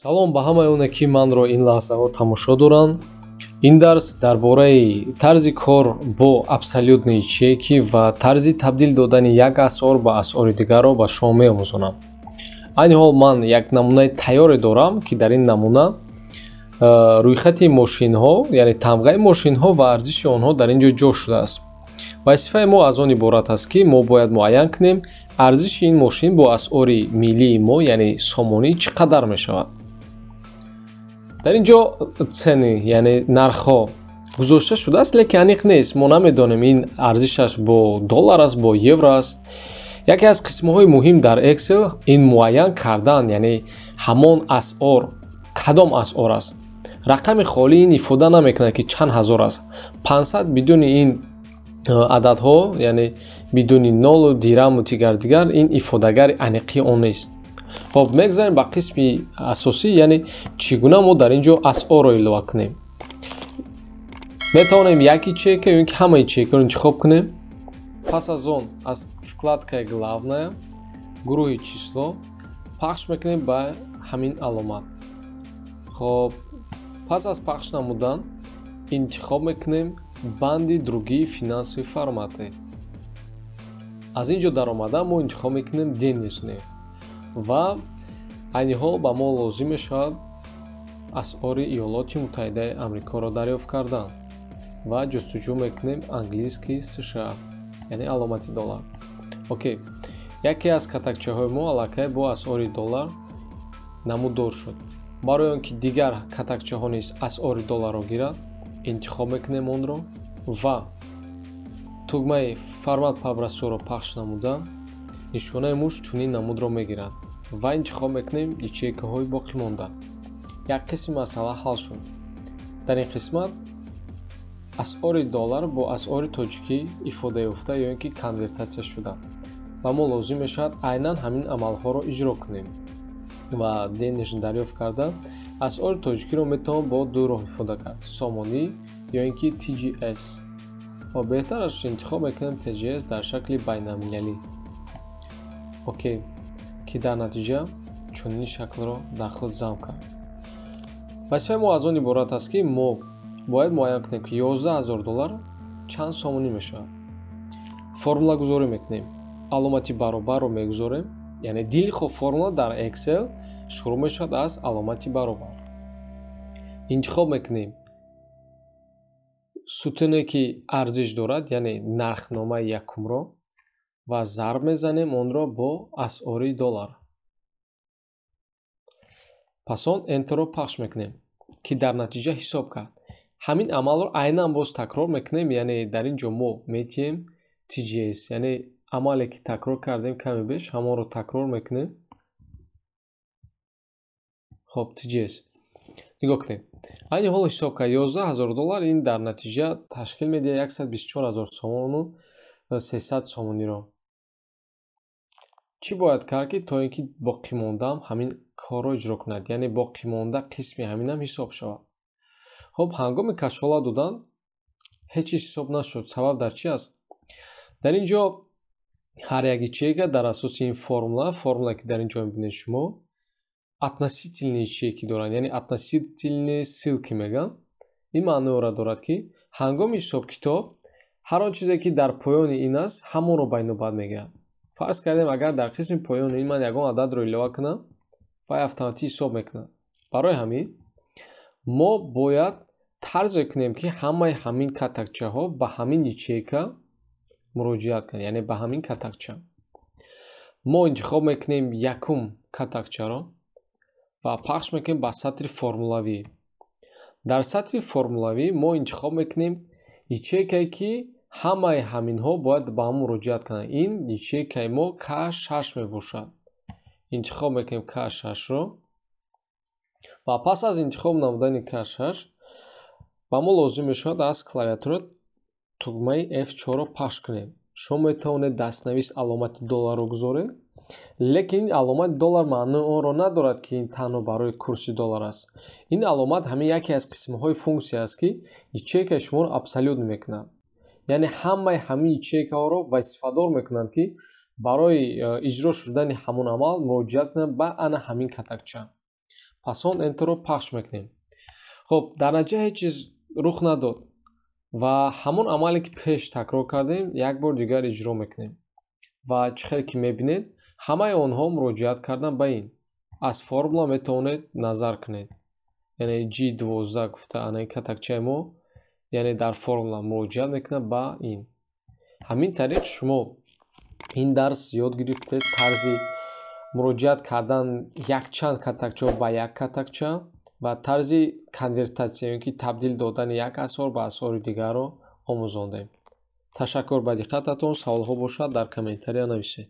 Салом ба ҳамаи оне, ки манро ин лаҳзаҳо тамошо доранд. Ин дарс дар бораи тарзи кор бо абсолютные ячейки ва тарзи табдил додани як асъор ба асъори дигарро ба шумо меомӯзонам. Айни ҳол ман як намунаи тайёре дорам, ки дар ин намуна рӯйхати мошинҳо, яъне тамғаи мошинҳо ва арзиши онҳо дар ин ҷо ҷо шудааст. Вазифаи мо аз он иборат аст, ки мо бояд муайян кунем, арзиши ин мошин бо асъори миллии мо, яъне сомонӣ, чӣ қадар мешавад. Дар ин ҷо цены, яъне нархҳо гузошта шудааст, лекин аниқ нест. Мо намедонем, ин арзишаш бо доллар аст, бо евро аст. Яке аз қисмҳои муҳим дар Excel ин муайян кардан, яъне ҳамон асъор кадом асъор аст. Рақами холӣ ин ифода намекунад, ки чанд ҳазор аст. 500 бидуни ин ададҳо, яъне бидуни нолу дираму дигар дигар, ин ифодагари аниқии он нест. Хоб, мегзарем ба қисми асосӣ, яъне чӣ гуна мо дар ин ҷо асъорро илова кунем. Метавонем як ячейка ё ин ки ҳама ячейкаро интихоб кунем. Пас аз он аз вкладкаи «Главная», гурӯҳи «Число» пахш мекунем ба ҳамин аломат. Хоб, пас аз пахш намудан интихоб мекунем банди «Другие финансовые форматы». Аз ин ҷо даромада, мо интихоб мекунем «Денежные» ва айни ҳол ба мо лозим мешавад асъори Иёлоти Муттаҳидаи Амрикоро дарёфт кардан ва ҷустуҷӯ мекунем английский США, яъне аломати доллар. Окей, яке аз катакчаҳои мо аллакай бо асъори доллар намудор шуд. Барои он ки дигар катакчаҳо низ асъори долларро гирад, интихоб мекунем онро ва тугмаи «Формат по образцу»-ро пахш намуда, нишонаи муш чунин намудро мегирад ва интихоб мекунем ячейкаҳои боқимонда. Як қисми масъала ҳал шуд. Дар ин қисмат асъори доллар бо асъори тоҷикӣ ифода ёфта ё ин ки конвертатсия шуда ва мо лозим мешавад айнан ҳамин амалҳоро иҷро кунем ва денежный дарёфт карда, асъори тоҷикиро метавон бо ду роҳ ифода кард: сомонӣ ё ин ки TGS. Ва беҳтараш интихоб мекунем TGS дар шакли байналмилалӣ. Окей, ки дар натиҷа чунин шаклро дар худ зам кард. Вазифаи мо аз он иборат аст, ки мо бояд муайян кунем, ки 11 000 доллар чанд сомонӣ мешавад. Формулагузорӣ мекунем, аломати баробарро мегузорем, яъне дилхоҳ формула дар Excel шурӯъ мешавад аз аломати баробар. Интихоб мекунем сутуне, ки арзиш дорад, яъне нархномаи якумро, ва зарб мезанем онро бо асъори доллар. Пас он Enter-ро пахш мекунем, ки дар натиҷа ҳисоб кард. Ҳамин амалро айнан боз такрор мекунем, яъне дар ин ҷо мо метиҳем TGS, яъне амале, ки такрор кардем, каме беш ҳамонро такрор мекунем. Хоб, TGS нигоҳ кунем, айни ҳол ҳисоб кард 11 000 доллар, ин дар натиҷа ташкил медиҳад 124 000 сомону 300 сомониро. Чӣ бояд кард, ки то ин ки боқимондаам ҳамин корро иҷро кунад, яъне боқимонда қисми ҳаминам ҳисоб шавад? Хоб, ҳангоми кашола додан ҳеҷ чиз ҳисоб нашуд. Сабаб дар чӣ аст? Дар ин ҷо ҳар як ячейка дар асоси ин формула, формула, ки дар ин ҷо мебинед шумо, относительные ячейки доранд, яъне относительные ссылки мегӯянд. Ин маъноеро дорад, ки ҳангоми ҳисобкитоб ҳар он чизе, ки дар поёни ин аст, ҳамонро ба инобат мегирад. Фарз кардем, агар дар қисми поёни ин ман ягон ададро илова кунам, вай автоматӣ ҳисоб мекунад. Барои ҳамин мо бояд тарзе кунем, ки ҳамаи ҳамин катакчаҳо ба ҳамин ячейка муроҷиат кунанд, яъне ба ҳамин катакча. Мо интихоб мекунем якум катакчаро ва пахш мекунем ба сатри формулавӣ. Дар сатри формулавӣ мо интихоб мекунем ячейкае, ки ҳамаи ҳаминҳо бояд ба ҳам муроҷиат кунанд. Ин ячейкаи мо К6 мебошад. Интихоб мекунем К6-ро ва пас аз интихоб намудани К6 ба мо лозим мешавад аз клавиатура тугмаи F4-ро пахш кунем. Шумо метавонед дастнавис аломати долларро гузоред, лекин ин аломати доллар маънои онро надорад, ки ин танҳо барои курси доллар аст. Ин аломат ҳамин яке аз қисмҳои функсия аст, ки ячейкаи шуморо абсолют мекунад, яъне ҳамаи ҳамин ячейкаҳоро вазифадор мекунанд, ки барои иҷро шудани ҳамон амал муроҷиат кунанд ба ана ҳамин катакча. Пас он Enter-ро пахш мекунем. Хуб, дар натиҷа ҳеҷ чиз рух надод ва ҳамон амале, ки пеш такрор кардем, як бор дигар иҷро мекунем. Ва чӣ хеле ки мебинед, ҳамаи онҳо муроҷиат кардан ба ин. Аз формула метавонед назар кунед. Яъне G12 гуфта анаи катакчаи мо, яъне дар формула муроҷиат мекунад ба ин. Ҳамин тариқ шумо ин дарс ёд гирифтед тарзи муроҷиат кардан якчанд катакчаҳо ба як катакча ва тарзи конвертатсия ё ки табдил додани як асъор ба асъори дигарро омӯзондем. Ташаккур ба диққататон. Саволҳо бошад, дар комментария нависед.